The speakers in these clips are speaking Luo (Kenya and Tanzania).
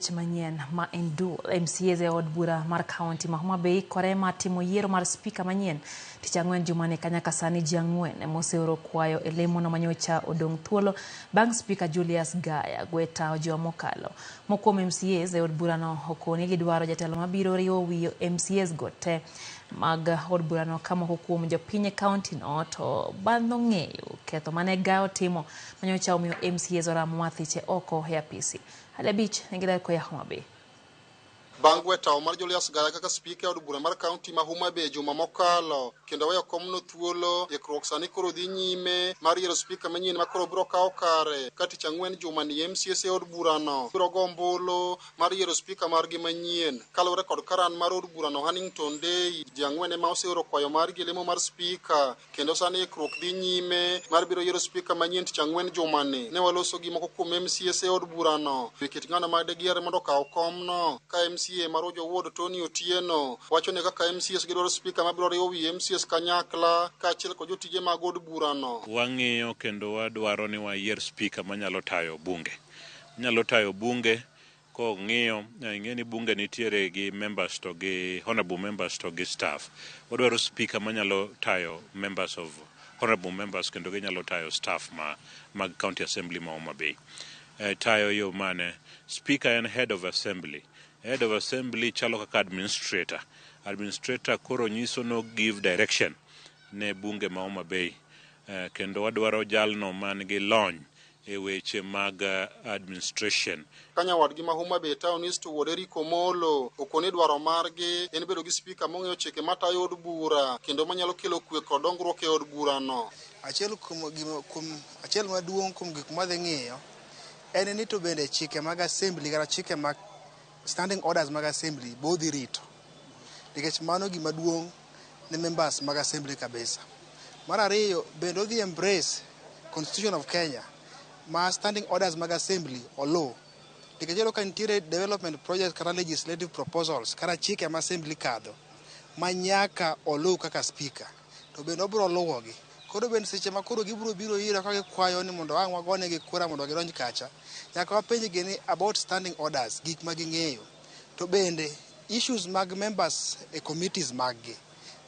Wach manyien ma en duol MCAs e od bura mar kaunti ma Homa Bay ikore mar timo yiero mar spika manyien tich ang'wen jumani ka nyaka sani ji ang'wen ema oseoro kwayo e lemono manyocha odong' thuolo bang' spika Julius Gaya gwe tawo juma mokalo. Moko kuom MCAs e od burano okoni gidwaro jatelo mabiro riwo wi MCAs go te mag od burano ka moko kuom jopiny e kaunti no to bandho ng'eyo ketho mane Gaya otimo manyocha omiyo MCAs oramo mathiche oko e apisi. Hali abich nigi ler koya Homa Bay. Bang' gwe tawo mar Julius Gaya kaka spika e od bura mar kaunti ma Homa Bay juma mokalo kendo weyo komno thuolo, ikruok sani koro dhi nyime mar yiero spika manyien ma koro biro kawo kare ka tich ang'wen juma ni MCAs e od burano biro go ombulu mar yiero spika margi manyien. Kaluwore kod karan mar od burano Hannington Day, ji ang'wen ema oseoro kwayo margi e lemo mar spika kendo sani ikruok dhi nyime mar biro yiero spika manyien tich ang'wen jumani. Ne waloso gi moko kuom MCAs e od burano e kit ng'ano ma degier mondo okaw komno ka MCA mar Ojo Ward Tony Otieno wacho ni kaka MCAs gidwaro spika mabiro riwo wi MCAs kanyakla kaachiel kod jotije mag od burano. Wang'iyo kendo wadwaro ni wayier spika manyalo tayo bunge. Nyalo tayo bunge kong'iyo ing'e ni bunge nitiere gi members to gi honorable members to gi staff. Wadwaro spika manyalo tayo members of honorable members kendo ginyalo tayo staff ma mag county assembly ma Homa Bay. Tayo yo mane? Speaker en head of assembly. Head of assembly chalo kaka administrator. Administrator koro nyiso no give direction ne bunge ma Homa Bay. Kendo wadwaro jalno man gi lony e weche mag administration. Ka nyawadgi ma Homa Bay Town East Wuod Eric Omolo okoni dwaro margi en bedo gi spika mong'eyo chike matayo od bura kendo manyalo kelo kwe kod dongruok e od burano. Achiel kuom gima kuom achiel maduong' kuom gik mwadhi ng'iyo en ni to bende chike mag assembly kata chike mag standing orders mag assembly be odhi rito nikech mano gima duong' ne members mag assembly kabisa. Mar ariyo bende odhi embrace constitution of Kenya ma standing orders mag assembly oluw nikech iyudo ka nitiere development projects kata legislative proposals kata chike ma assembly kadho ma nyaka oluw kaka speaker to bende obiro luwogi. Koro bende seche ma koro gibiro biro ira ka gikwayo ni mondo ang' wagonegi kura mondo gidonj kacha, nyaka wapenjgi ni about standing orders gik ma ging'eyo. To bende issues mag members e committees mag gi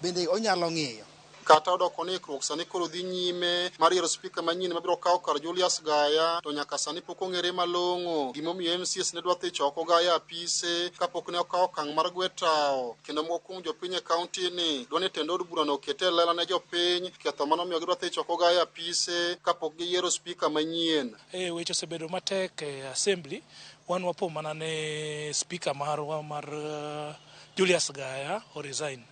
bende onyalo ng'iyo. Kata odoko ni ikruok sani koro dhi nyime mar yiero spika manyien mabiro kawo kar Julius Gaya to nyaka sani pok ong'ere malong'o gimomiyo MCAs ne dwa thicho oko Gaya apise kapok ne okawo okang' mar gwe tawo kendo moko kuom jopiny e kaunti ni dwa ni tend od burano oket e lela ne jopiny ketho manomiyo gidwa thicho oko Gaya apise kapok giyiero spika manyien. Weche osebedo matek e assembly wan wapo mana ne speaker marwa mar Julius Gaya o resign.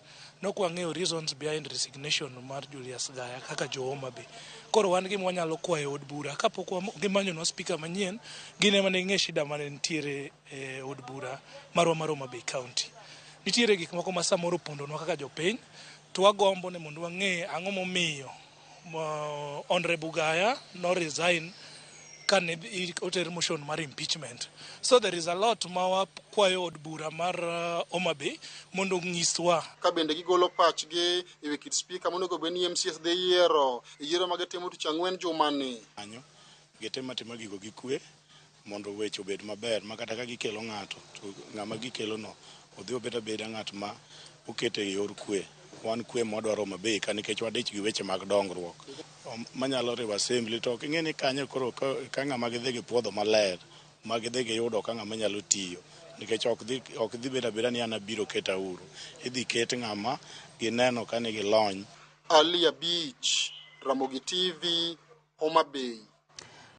Nok wang'eyo reasons behind resignation mar Julius Gaya kaka jo Homa Bay. Koro wan gima wanyalo kwayo od bura kapok gimanyonwa speaker manyien, gin ema ne ging'e shida mane nitiere e od bura marwa mar Homa Bay County. Nitiere gik moko ma samoro opondonwa kaka jopiny, to wagombo ni mondo wang'e ang'o momiyo Honorable Gaya no resign kane oter motion mar impeachment. So there is a lot ma wakwayo od bura mar Homa Bay mondo onyiswa. Ka bende gigolo pachgi e wi kit spika monego bed ni MCAs dhi yiero e yiero ma gitimo tich ang'wen jumani. Gitim atima gigo gi kwe mondo weche obed maber ma kata ka gikelo ng'ato to ng'ama gikelo no odhi obed abeda ng'at ma oket e yor kwe. Wan kwe mwadwaro Homa Bay ka nikech wadich gi weche mag dongruok manyalo riwo assembly to ok ing'e ni kanyo koro ka ng'ama gidhi gipuodho maler ma gidhi giyudo ka ng'ama nyalo tiyo nikech ok dhi bedo abeda ni an abiro keta uru idhi ket ng'ama gineno ka nigi lony. Ali Abich, Ramogi TV, Homa Bay.